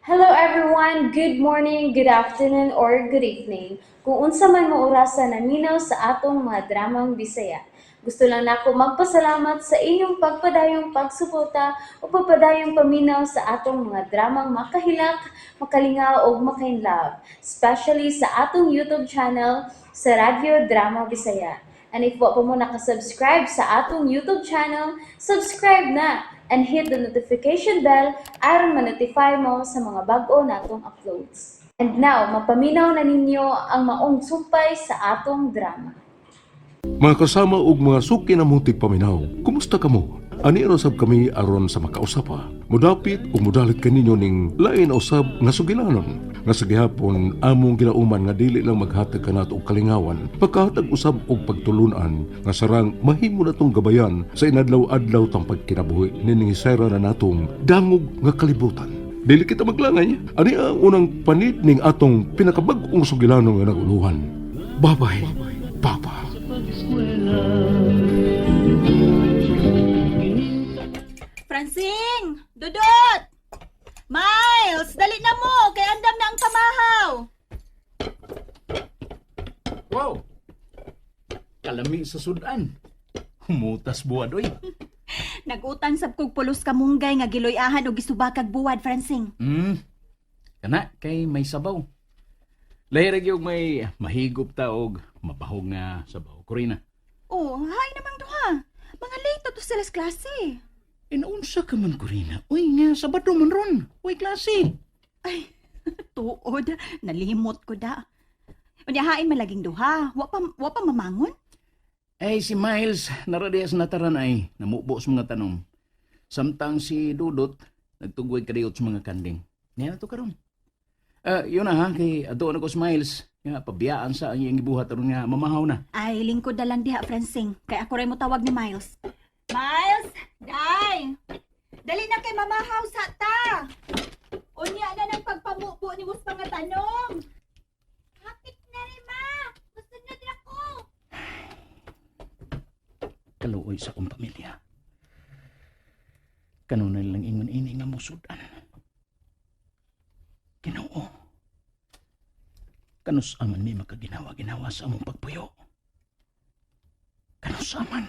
Hello everyone! Good morning, good afternoon, or good evening. Kung unsa man mo orasa naminaw sa atong mga dramang Bisaya. Gusto lang nako magpasalamat sa inyong pagpadayong pagsuporta o pagpadayong paminaw sa atong mga dramang makahilak, makalingaw ug makainlove, especially sa atong YouTube channel sa Radyo Drama Bisaya. And if wa pa mo nakasubscribe sa atong YouTube channel, subscribe na and hit the notification bell aron ma-notify mo sa mga bag-o natong uploads. And now, mapaminaw na ninyo ang maong sumpay sa atong drama. Mga kasama og mga suki na muntig paminaw, kumusta kamo? Ani ra sab kami aron sa makausapa. Mudapit ug mudalit kaninyo ning lain usab nga sugilanon. Nga sa gihapon among ginauman nga dili lang maghatag kanato og kalingawan, pagkahatag usab og pagtulunan nga sarang mahimo natong gabayan sa inadlaw-adlaw tang pagkinabuhi nining hisera na natong dangog nga kalibutan. Dili kita maglangay. Ani ang unang panid ning atong pinakabag-ong sugilanon nga naguluhan. Babay, Papa. Francing! Dudot! Miles! Dali na mo! Kay andam na ang pamahaw! Wow! Kalami sa sudan. Humutas buwad, oy. Nagutan sab kog pulos kamunggay nga giloy-ahan og gisubakag buwad, Francing. Kana kay may sabaw. Lahi ra gyud may mahigop ta og mabahog nga sabaw. Corina. Oh, hay namang duha. Mga late na to sila sa klase. Inaunsa ka man, Corina. Uy nga, Sabado man ron. Uy, klase. Ay, tuod. Nalimot ko da. Unya hain malaging duha. Wa pa mamangon? Ay, si Miles, naradiya sa nataran ay namubo sa mga tanom. Samtang si Dudot, nagtugway kadiyot sa mga kanding. Niya na to karon. Ah, yun na ha, kay ato na ko si Miles. Nga, pabiyaan sa ang iyang gibuhat aron nga mamahaw na. Ay, lingkod na lang diha, Francing. Kay ako ray mo tawag ni Miles. Miles! Day! Dali na kay mamahaw sa ta! Unya na ng pagpamubo ni mo sa mga tanong. Hapit na rin, ma! Musunod na ko! Kaluoy sa akong pamilya. Kanunay lang ingon ini nga musudan. Ginoo. Kanus aman mi makaginawa-ginawa sa among pagpuyo. Kanus aman.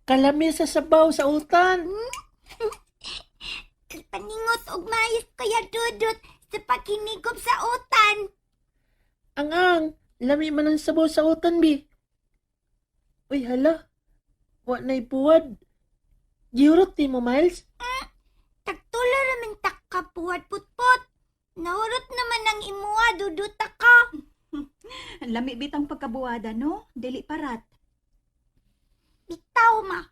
Kalami sa sabaw sa utan. Ipaningot og mayos kaya Dudut sa pakinigop sa utan. Ang ang, lami man ang sabaw sa utan, bi. Uy, hala. Wa na'y buwad. Gihurot ni mo, Miles. Tagtulo raman takkapuhat putput. Nahurot naman ang imuha, Dudut ka. Lami bitang pagkabuada, no? Dili parat. Bitaw ma.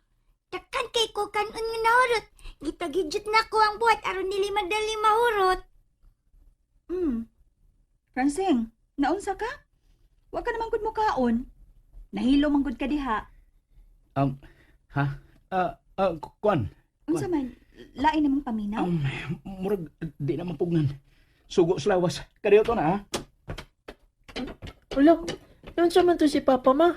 Takkan kay ko kanon nga nahurot. Gitagidjot na ko ang buhat aron dili madali mahurot. Francing, naunsa ka? Wa ka naman gud mo kaon. Nahilo man gud ka diha. Ha? Kuan. Unsa man, lain namang paminaw? Murag di na mapugnan. Sugo sa lawas. Kadiyo to na ha. Ulo, naunsa man to si Papa, ma?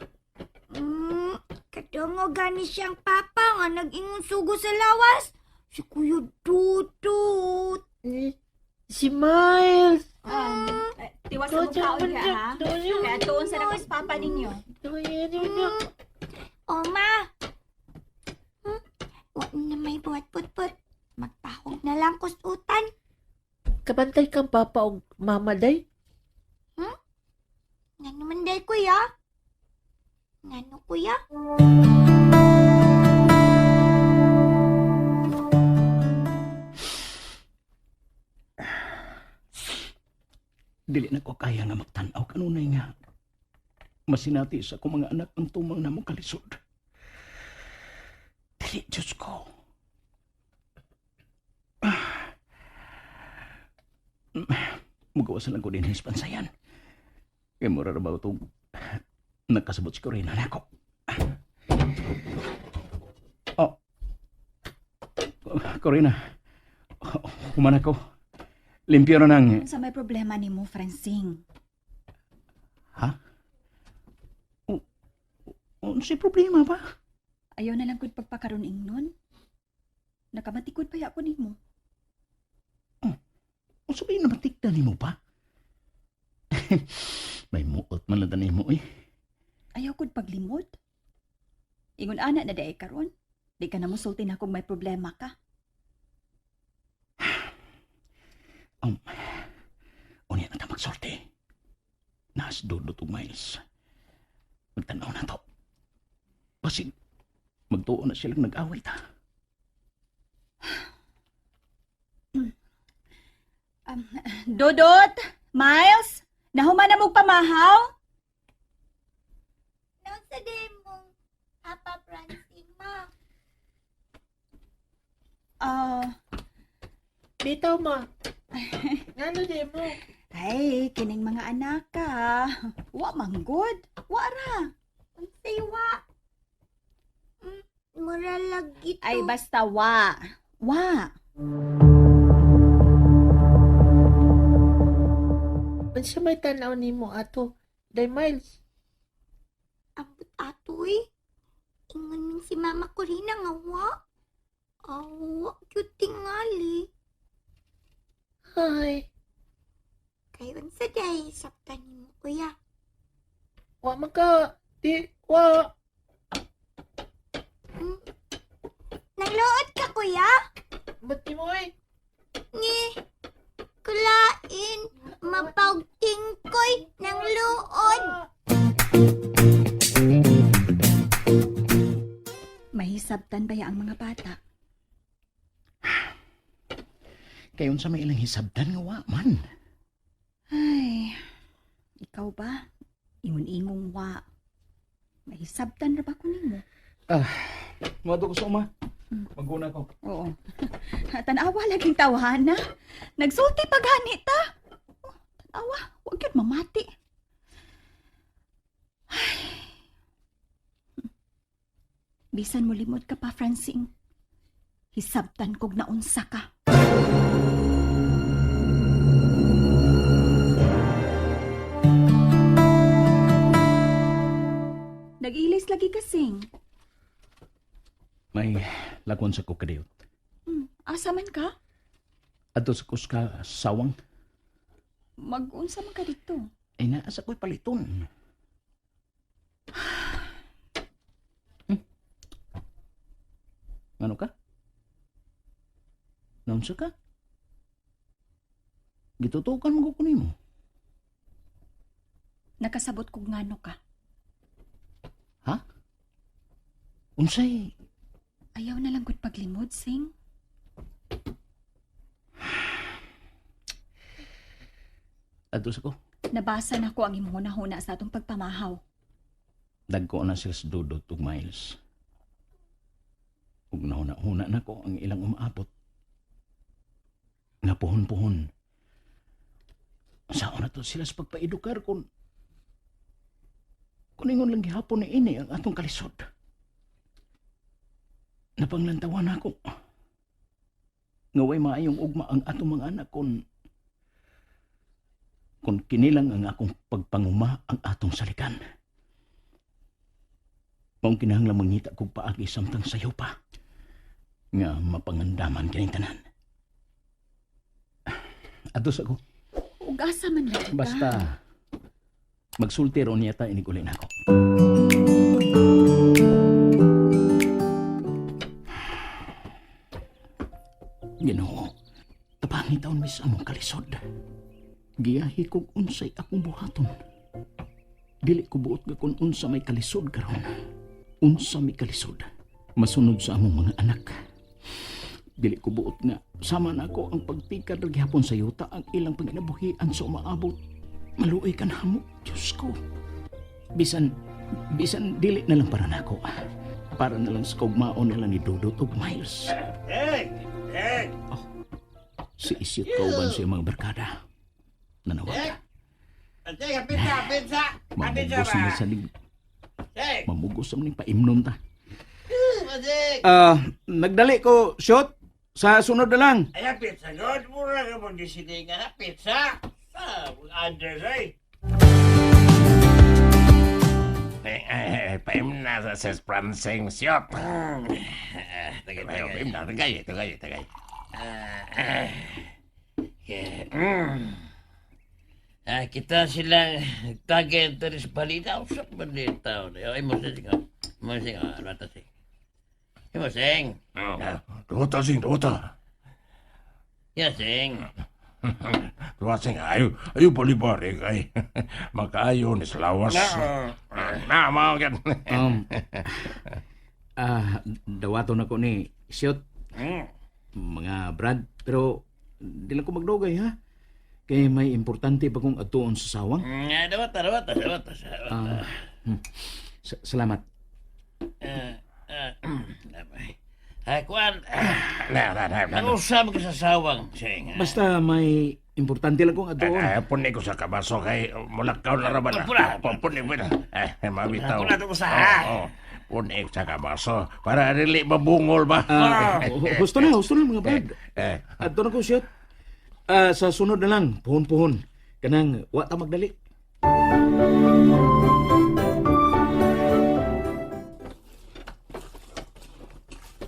Kadungo gani siyang papa nga nag-ingon sugo sa lawas. Si Kuya Dudut. Eh, si Miles. Eh, tiwas sa mong kaon diha, ha? Kaya tuon sa nakos papa ninyo. O ma. Wa na may buhat putput. Magpahog na lang ko sa utan. Kabantay kang Papa og Mama, day. Ngano man day kuya? Ngano kuya? Dili na ko kaya nga magtan-aw kanunay nga. Masinati sa akong mga anak ang tumang namo kalisod. Dili, Diyos ko. Ah. Mugawasan lang ko din his pansayan. Kaya mura ra ba itong nakasabot si Corina na ako. Oh. Corina, human ako. Limpyo na nang. Unsa may problema nimo, Francing? Ha? Unsay problema ba? Ayaw na lang gud pagpakaron ingnon. Nakamatikod pa ya ko nimo. Unsa ba yung namatikda nimo pa? May muot man lang nimo eh. Ayaw gud paglimod. Ingon ana na daay karon. Di ka na mosulti na kung may problema ka. Unya na ta magsorte. Nas Dudut ug Miles. Magtanaw na to. Basig, magtuo na silang nag-away ta. Dodot! Miles! Nahuman na mong pamahaw? Naunsa day mong Papa Francine, ma. Ah, Bitaw, ma. Ngano di mo? ay, kining mga anak ka. Wa manggod. Wa ra. Unsay wa? Mura lagi to. Ay, basta wa. Wa. Unsa may tan-aw nimo ato? Day Miles. Ambot atoy. Ingon min si Mama Corina nga wa. Aw, wa gyud tingali. Hay, Kay unsa day sabtan nimo kuya? wa man ka. Di, wa. Nangluot ka kuya? Ba't di mo eh? Ni kulain mapagtingkoy ng luod. Mahisabtan ba ya ang mga bata? Kay unsa may ilang hisabdan nga wa man. Ay, ikaw ba? Ingon-ingong wa. Mahisabtan ra ba ko nimo? Moadto ko sa uma. Maguna ko. Oo. Tanawa laging tawhana. Nagsulti pa gani ta. Oh, tanawa, wag yun mamati. Ay. Bisan mo limod ka pa, Francine. Hisabtan kog naunsa ka. Nag-ilis lagi kasing. May lakon sa ko kadiyot. Asa man ka? Adto sa kuska sawang. Mag-unsa man ka dito? Ay naa sa ko'y paliton. Ano ka? Naunsa ka? Gitutukan mo ko nimo. Nakasabot kog ngano ka. Ha? Unsay Ayaw na lang gud paglimod, Sing. Adto sa ko? Nabasa na ko ang imong hunahuna sa atong pagpamahaw. Dagko na sila sa Dudot ug Miles. Ug nahuna-huna na ko ang ilang umaabot. Nga puhon-puhon. Saan na to sila sa pagpaedukar kung ingon lang gihapon ni ini ang atong kalisod. Napanglantawan ako. Nga way maayong ugma ang atong mga anak kung kinilang ang akong pagpanguma ang atong salikan. Maong kinahanglan mangita kog paagi samtang sayo pa. Nga mapangandaman kining tanan. Atos ako. Ug asa man lagi ka? Basta magsulti ron yata inig uli nako. Ginoo, tapangi taon mis among kalisod. Giyahi kog unsay akong buhaton. Dili ko buot ga kung unsa may kalisod karon. Unsa may kalisod. Masunod sa among mga anak. Dili ko buot nga sama na ako ang pagtikad ra gihapon sa yuta ang ilang panginabuhian sa umaabot. Maluoy ka na mo, Diyos ko. Bisan, bisan dili na lang para nako. Para na lang sa kaugmaon nila ni Dudut ug Miles. Hey! Hey! Si isyot kauban sa iyang mga barkada. Nanawag. Teka, pizza, pizza! Pizza Mamugos ba? na sa lig, Hey! mamugos sa ning paimnon ta. Masik! Ah, nagdali ko, shot. Sa sunod na lang. Ayan, pizza god. Mura ka mong disilingan na pizza. Sa, Anders, ay. Eh, eh, eh, Time na sa ses Pransing siyot. Tagay, Ayaw, tagay. time na. Tagay, tagay, tagay. Ah, okay. Ah, kita silang tagay diri sa balita. Usap man din taon. Ay, mo sing. Mo sing. Ano ta sing? Mo sing. Duwata, sing, duwata. Ya sing. Duwata, sing, ayo, ayo palibari kay. Makaayo ni sa lawas. Na, mao gan. Dawaton ako ni Siyot, mga Brad, pero di lang ko magdugay ha. Kay may importante pa kong atuon sa sawang. Ah, dawata, dawata, dawata. Dawata. Salamat. Ah, ah, ah, kuan. Na, na, na, na. Nag-usap ko sa sawang, sing. Basta may importante lang kong atuon. Ay, puni ko sa kabaso kay mulakaw na raban. Puna. Puni, puna. Eh, mabitaw. Puna to ko sa, ha? Oo. Puni ko sa kabaso. Para dili mabungol ba? Husto na mga Brad. Eh, Adto na ko Siyot. Sa sunod na lang, puhon-puhon. Kanang wa ta magdali.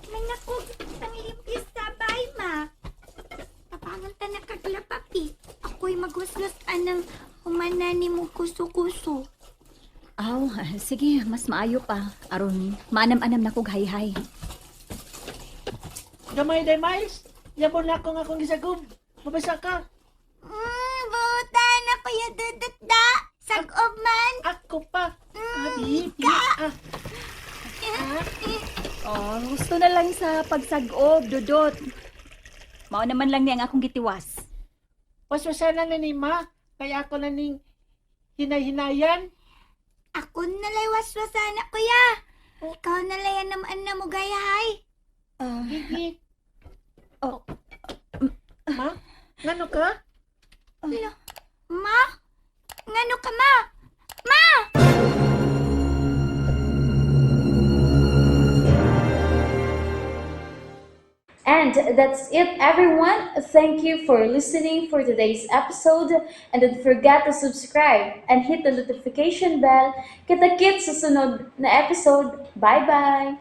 May naku, ang limpyo sa bay, ma. Tapangan ta na kaglapapi. Ako'y magwaswas anang humana ni mo kuso-kuso. Aw, sige, mas maayo pa. Aron, maanam-anam na kog hayhay. Gamay day, Miles. Yabon na ako nga akong gisagob. Mabasa ka. Buta na kuya dudut da. Sag-ob man. Ako pa. Abi, ah, Oh, gusto na lang sa pagsagob, Dudot. Mao naman lang ni ang akong gitiwas. Waswasan na ni ma. Kaya ako na ning hinay-hinayan. Ako nalay waswasan na kuya. Ikaw nalay naman na mo gayahay. Gigi. Oh. Ma? Ngano ka? Ala, ma? Ngano ka ma? Ma! And that's it, everyone. Thank you for listening for today's episode. And don't forget to subscribe and hit the notification bell. Kita-kits sa sunod na episode. Bye-bye!